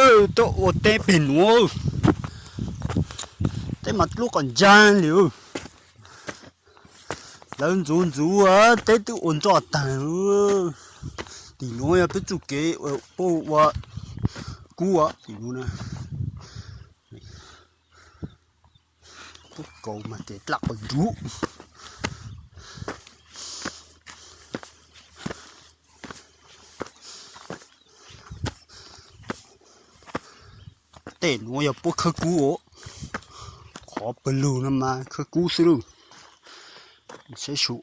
Tuaj ua teb pem nuav, teb mas dlub qas ntsaag li. Lawv ntxuav ntxuav teb twb ua nroj taag. Tim nuav yog peb txuj kev puab ua kub tim nuav na. Puab kaus mas kev dlaj quas ntsuv. Tej nuav yog puab khawb kub, qhov pawg lug no mas khawb kub xwb lauj. Saib su,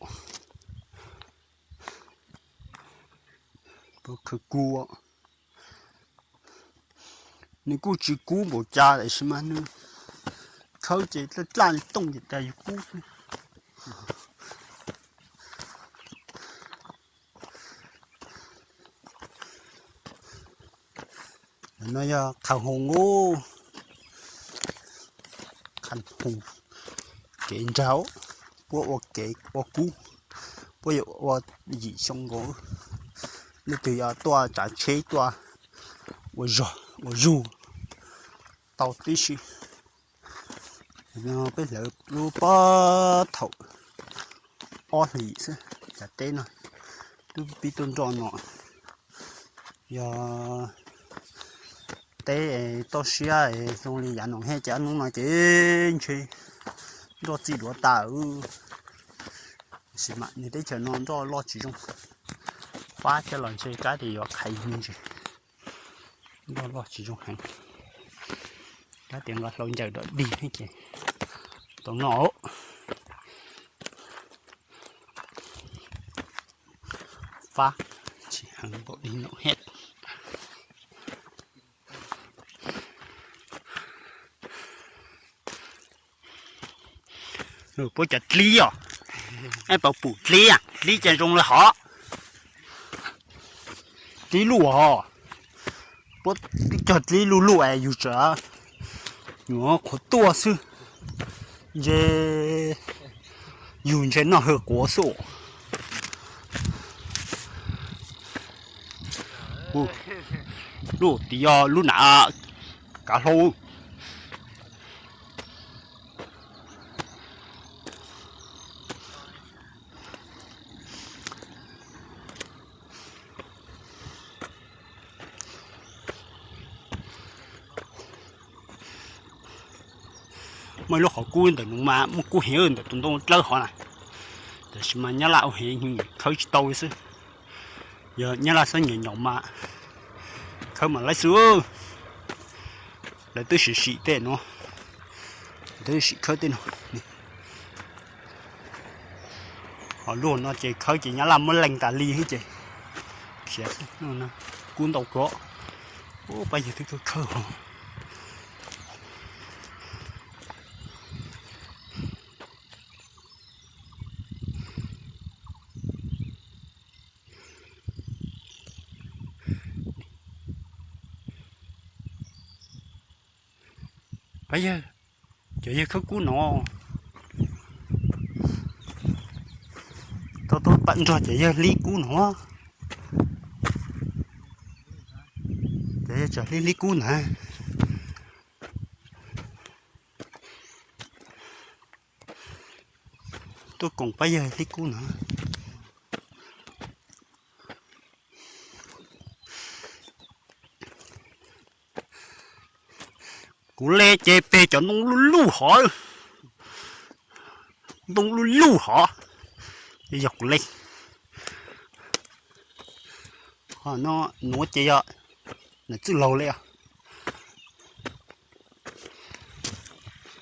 puab khawb kub, nws kuj tsis kub npaum cas tab sis mas nws khawb ces dlaj dlaj tooj ces tas yus kub xwb. No yog qha hoos, qha hoos kev nraug, puab ua kev ua kub, puab yuav ua yim xyoo nkaus. Leej twg yuav tuaj tsav tsheb tuaj ua zog ua zug tau tib si. Peb hlawv lub pob thaum ob hlis xwb, cas teb no twb pib tuaj nroj no. Yog teb toj siab zoo li yav no he, ces hnub no ces ntshe nroj txij duav tas. Tab sis mas nws teb chaws no nroj loj tsis zoo, fab coj los ntshe kab tias yuav qhais me ntsis, nroj loj tsis zoo heev. Kab tias nqa hlau ncaws dog dig ces tau noj. Fab tsis heev npaum li no he. Puab cov dlib os, puab pum dlib, dlib ces zoo li hov. Dlib luj os, puab cog dlib luj luj es yug tsam nyuam qhuav tuaj xwb, ntshe yug ntshe noj hawj quav xwb. Lub tim yog lub nam kav hlau. Muaj ib lub qhov kub ntawm no mas muaj kub heev ntawm tus ntoo dlawb hov na, tab sis mas nyab laj ua heev khawb tsis tau li xwb. Yog nyab laj xob nyaum nyaum mas khawb mas laib xwb. Lawv twb sim sim tej no, lawv twb sim khawb tej no. Ho luaj no ces khawb ces nyab laj muab leeg tas li ces khiav. Kub ntau kawg, pab yawg twb khawb khawb. Pab yawg, cov yawg khawb kub no, tau tau pab nrog cov yawg hlib kub no. Cov yawg tseem hlib hlib kub ntag. Tuaj koom pab yawg hlib kub no. Kuv le ces peg cov ntoo luj luj hov, ntoo luj luj hov, yog kuv le. Ho no nuav ces yog nam txwj laug le os.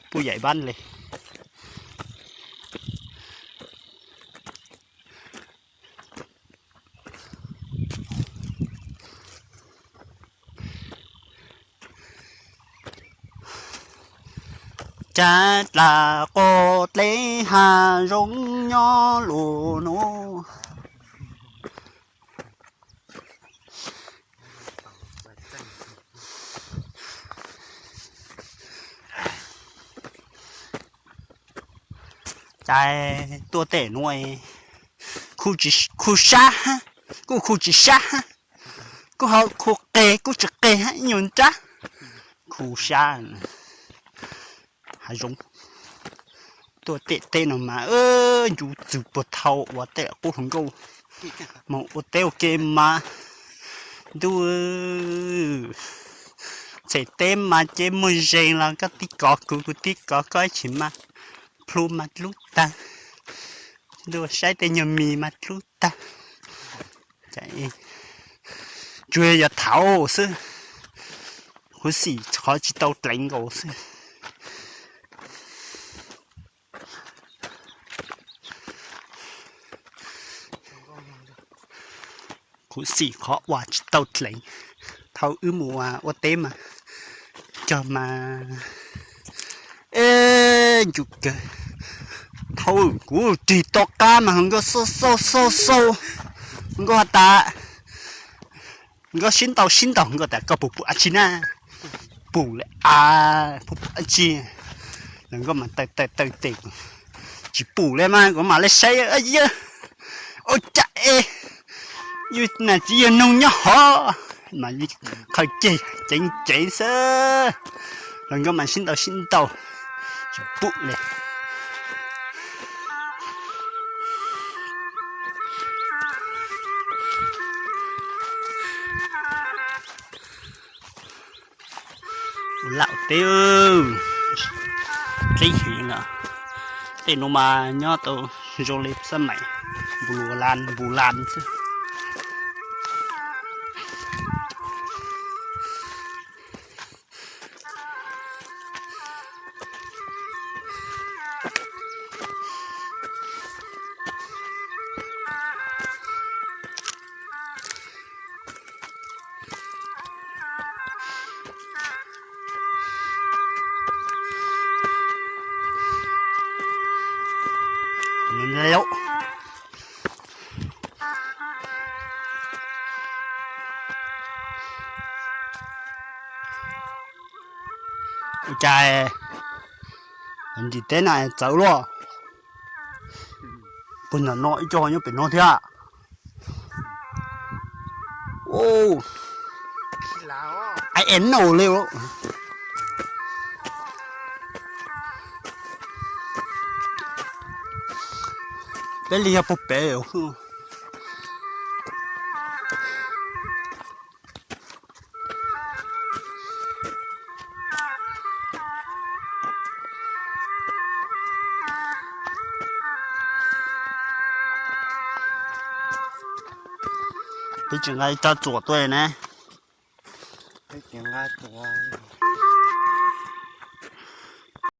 Puj yaim npab le. Cav dlaag quas dleb has zoo nyob lug nuav. Cas tuaj tej nuav khu sab, kuj khu tsis sab, kuj ho khu qeg kuj tsis qeg ib nyuag nrab. Kuv sab hav zoov tuaj tej teb no mas ncu txwg puag thaum ua tej qub hluas nkauj mus ua teb ua ke mas ntuj, txhais teb mas ces muaj zeeg los koj tib kov kuv, kuv tib kov koj, ib tsis mas plhu mas dlub tag, ntuj, saib tej nyuag mis mas dlub tag. Tsuas yog thaud xwb, khuv xim qhov tsis tau dleev nkaus xwb. Khuv xim qhov uas tsis tau dleev. Thaum wb mus ua teb mas cog mas eb ncu kawg. Thaum kuv tig tom qab mas hluas nkauj xauj xauj xauj xauj, hluas nkauj has tas, hluas nkauj sib ntaus sib ntaus, hluas nkauj tas koj puas pum dab tsi na? Pum li a, puas pum dab tsi? Hluas nkauj mas taw taw taw tes, tsis pum li mas kuv mam li saib, ua cas es yus nam txiv yawg noog nyob hov mas khaws ceg ceev ceev xwb. Hluas nkauj mas sib ntaus sib ntaus, tsis pum li. Ua laj ua teb, teb heev na. Tej no mas nyob tau zoo li xab maim npus las npus las xwb. Ua cas ntim teb na txawv luaj, puag nram no ib co nyob pem no thiab. Ai es no li. Peb li yog puag pem. Peb tsis nqa ib rab txuas tuaj ne. Peb tsis nqa txuas.